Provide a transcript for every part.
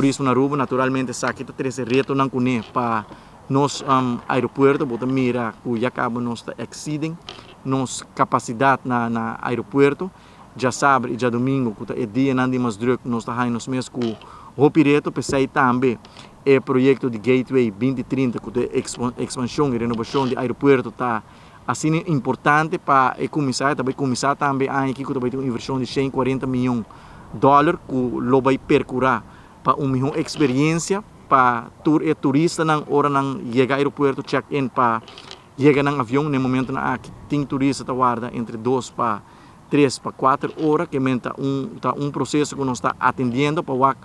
Turismo na Aruba. Naturalmente esaki ta trece retonan cune pa nos aeropuerto. Bo ta mira cu ya caba nos ta exceeding nos capacidad na aeropuerto. Diasabra y diadomingo, cu ta e dianan di mas druk, nos ta haya nos mes cu hopi reto. Pesey tambe e proyecto di Gateway 2030, cu ta expansion y renovacion di aeropuerto, ta asina importante pa e cuminsa. Tambe cuminsa tambe aki cu tambe tin un inversion di 140 miyon dollar cu lo bay percura pa un miho experiencia pa tur e turistanan ora nan yega aeropuerto, check in pa yega na avion. Na momento nan aki tin turista ta warda entre 2 pa 3 pa 4 ora, cu ta un proceso cu nos ta atendiendo pa wak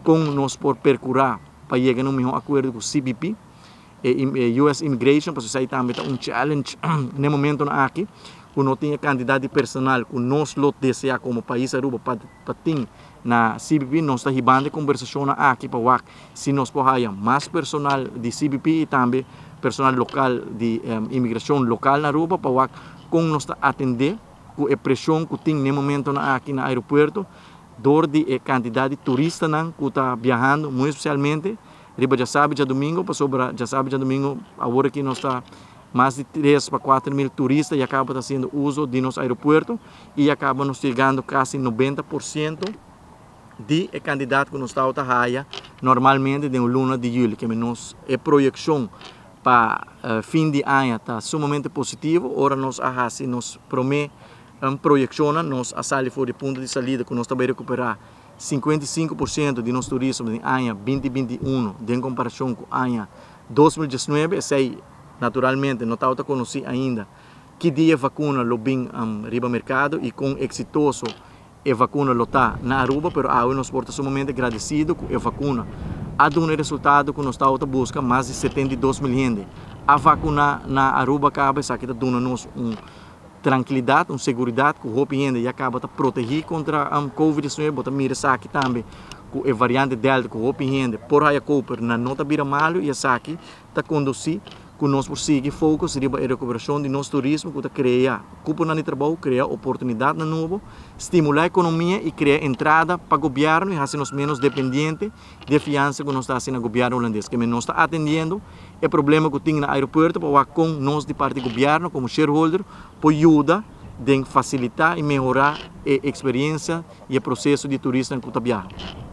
con nos por percura pa yega na un miho acuerdo cu CBP y US Immigration, pa esey tambe ta un challenge na e momento aki, cu no tin e cantidad di personal cu nos lo desea como pais Aruba pa tin na CBP. Nos ta hibando conversacion aki pa wak si nos por haya mas personal di CBP y tambe personal local di imigracion local na Aruba pa wak con nos ta atende cu e presion cu tin na e momento aki na aeropuerto door di e cantidad di turistanan cu ta biahando, muy especialmente riba diasabra, diadomingo, pasobra diasabra, diadomingo awor aki nos ta mas di 3 pa 4 mil turista y caba ta haciendo uso di nos aeropuerto y caba nos yegando casi 90% di e cantidad cu nos ta haya normalmente den luna di juli. Cu nos e proyeccion pa fin di aña ta sumamente positivo. Ora nos a hasi nos prome un proyeccion, nos a sali for di punto di salida cu nos ta bay recupera 55% di nos turismo den aña 2021 den comparacion cu aña 2019. Esey naturalmente no ta conoci ainda ki dia vacuna lo bin riba mercado y con exitoso e vacuna lo ta na Aruba, pero awe nos por ta sumamente agradecido cu e vacuna a duna e resultado cu nos ta busca. Mas di 72 mil hende a vacuna na Aruba caba. Esaki ta duna nos un trankilidad, un seguridad cu hopi hende ya caba ta protegi contra COVID-19. Bo ta mira esaki tambe cu e variante Delta, cu hopi hende por haya COVID, nan no ta bira malo, y esaki ta conduci cu nos por sigui focus riba e recuperacion di nos turismo, cu ta crea cupo di trabou, crea oportunidad nobo, stimula economia y crea entrada pa gobierno y haci nos menos dependiente di fiansa cu nos ta haciendo na gobierno Hulandes. Cu nos ta atendiendo e problema cu tin na aeropuerto pa cu nos di parti di gobierno como shareholder por yuda di facilita y mehora e experiencia y e proceso di turista cu ta biaha.